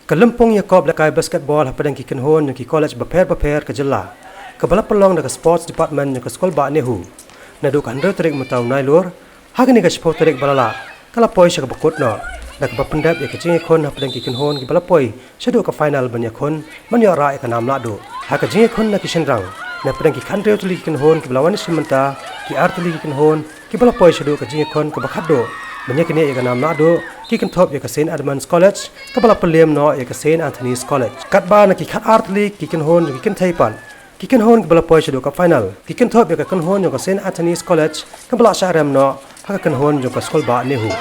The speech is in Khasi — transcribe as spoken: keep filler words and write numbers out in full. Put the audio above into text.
Ka lympung ïakop lehkai basketball hapdeng ki kynhun jong ki college bapher bapher ka jylla, kaba la pynlong da ka Sports Department jong ka Skulbah NEHU, naduh ka hynriew tarik mynta u Nailur, ha kane ka shiphew tarik ba la lah, ka la poi sha kaba kut noh, da kaba pyndep ïa ka jingïakhun hapdeng ki kynhun kiba la poi shaduh ka final ban ïakhun ban ïoh rah ïa ka nam lahduh. Ha ka jingïakhun na ki shynrang, napdeng ki khathynriew tylli ki kynhun kiba la wan shim bynta, ki ar tylli ki kynhun kiba la poi shaduh ka jingïakhun kaba khatduh ban ïaknieh ïa ka nam lahduh, ki kynthup ïa ka Saint Edmund's College, kaba la pynliem noh ïa ka Saint Anthony's College. Katba na ki khatar tylli ki kynhun jong ki kynthei pat, ki kynhun kiba la poi shaduh ka final, ki kynthup ïa ka kynhun jong ka Saint Anthony's College, kaba la shah rem noh ha ka kynhun jong ka Skulbah NEHU.